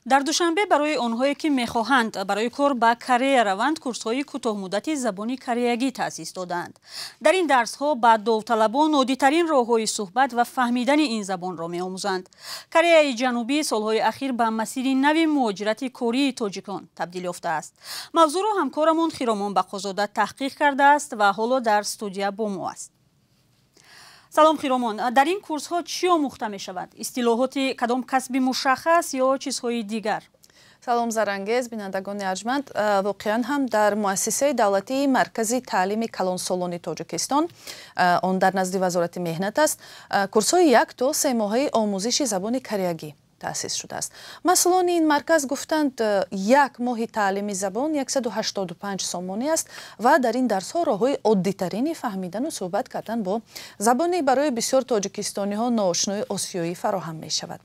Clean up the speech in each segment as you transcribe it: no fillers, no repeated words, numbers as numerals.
Дар Душанбе барои онҳое, ки мехоҳанд барои кор ба Корея раванд, курсҳои кӯтоҳмуддати забони кореягӣ таъсис додаанд. Дар ин дарсҳо ба довталабон оддитарин роҳҳои суҳбат ва фаҳмидани ин забонро меомӯзанд. Кореяи Ҷанубӣ солҳои ахир ба масири нави муҳоҷирати кории тоҷикон табдил ёфтааст. Мавзӯъро ҳамкорамон Хиромон Бақозода таҳқиқ кардааст ва ҳоло дар студия бо мо аст. Салом, Хиромон. Дар ин курсҳо чӣ омӯхта мешавад? Истилоҳоти кадом касби мушаххас ё чизҳои дигар? Салом, Зарангез, бинандагони арҷманд. Воқеан ҳам, дар муассисаи давлатии Маркази таълими калонсолони Тоҷикистон, он дар назди Вазорати меҳнат аст, курсҳои 1 то 3 моҳаи омӯзиши забони кореягӣ таъсис шудааст. Масъулони ин марказ гуфтанд, як моҳи таълими забон 185 сомонӣ аст ва дар ин дарсҳо роҳҳои оддитарини фаҳмидану суҳбат кардан бо забони барои бисёр тоҷикистониҳо ноошнои осиёӣ фароҳам мешавад.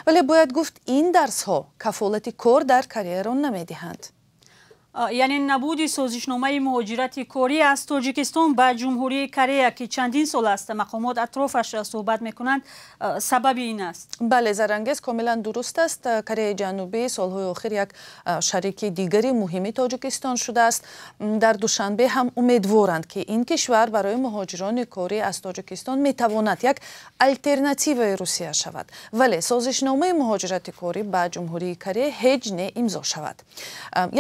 Вале бояд гуфт, ин дарсҳо кафолати кор дар Кореяро намедиҳанд. Яъне набуди созишномаи муҳоҷирати корӣ аз Тоҷикистон ба Ҷумҳурии Корея, ки чандин сол аст мақомот атрофаш суҳбат мекунанд, сабаби ин аст? Бале, Зарангез, комилан дуруст аст. Кореяи Ҷанубӣ солҳои охир як шарики дигари муҳими Тоҷикистон шудааст. Дар Душанбе ҳам умедворанд, ки ин кишвар барои муҳоҷирони корӣ аз Тоҷикистон метавонад як алтернативаи Русия шавад, вале созишномаи муҳоҷирати корӣ ба Ҷумҳурии Корея ҳеҷ не имзо шавад.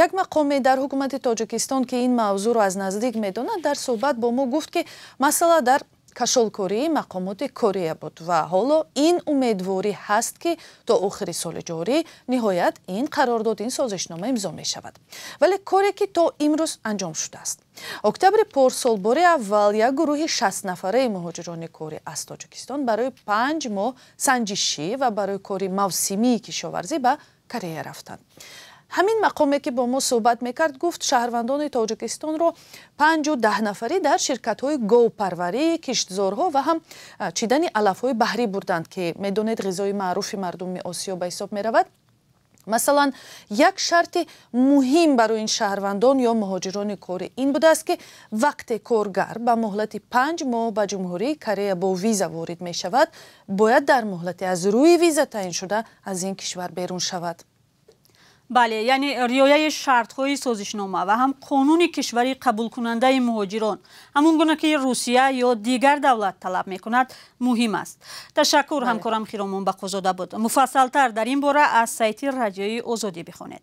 Як мақоме дар ҳукумати Тоҷикистон, ки ин мавзӯъро аз наздик медонад, дар суҳбат бо мо гуфт, ки масъала дар кашолкории мақомоти Корея буд ва ҳоло ин умедворӣ ҳаст, ки то охири соли ҷорӣ ниҳоят ин қарордод, ин созишнома имзо мешавад. Вале коре ки то имрӯз анҷом шудааст: октябри порсол бори аввал як гурӯҳи 60 нафараи муҳоҷирони корӣ аз Тоҷикистон барои 5 моҳ санҷишӣ ва барои кори мавсимии кишоварзӣ ба Корея рафтанд. Ҳамин мақоме, ки бо мо суҳбат мекард, гуфт, шаҳрвандони Тоҷикистонро 5-у 10 нафарӣ дар ширкатҳои говпарварӣ, киштзорҳо ва ҳам чидани алафҳои баҳрӣ бурданд, ки медонед, ғизои маъруфи мардуми Осиё ба ҳисоб меравад. Масалан, як шарти муҳим барои ин шаҳрвандон ё муҳоҷирони корӣ ин будааст, ки вақте коргар ба муҳлати 5 моҳ ба Ҷумҳурии Корея бо виза ворид мешавад, бояд дар муҳлати аз рӯи виза таъин шуда аз ин кишвар берун шавад. Бале, яъне риояи шартҳои созишнома ва ҳам қонуни кишвари қабулкунандаи муҳоҷирон, ҳамон гуна ки Русия ё дигар давлат талаб мекунад, муҳим аст. Ташаккур. Ҳамкорам Хиромон Бақозода буд. Муфассалтар дар ин бора аз сайти Радиои Озодӣ бихонед.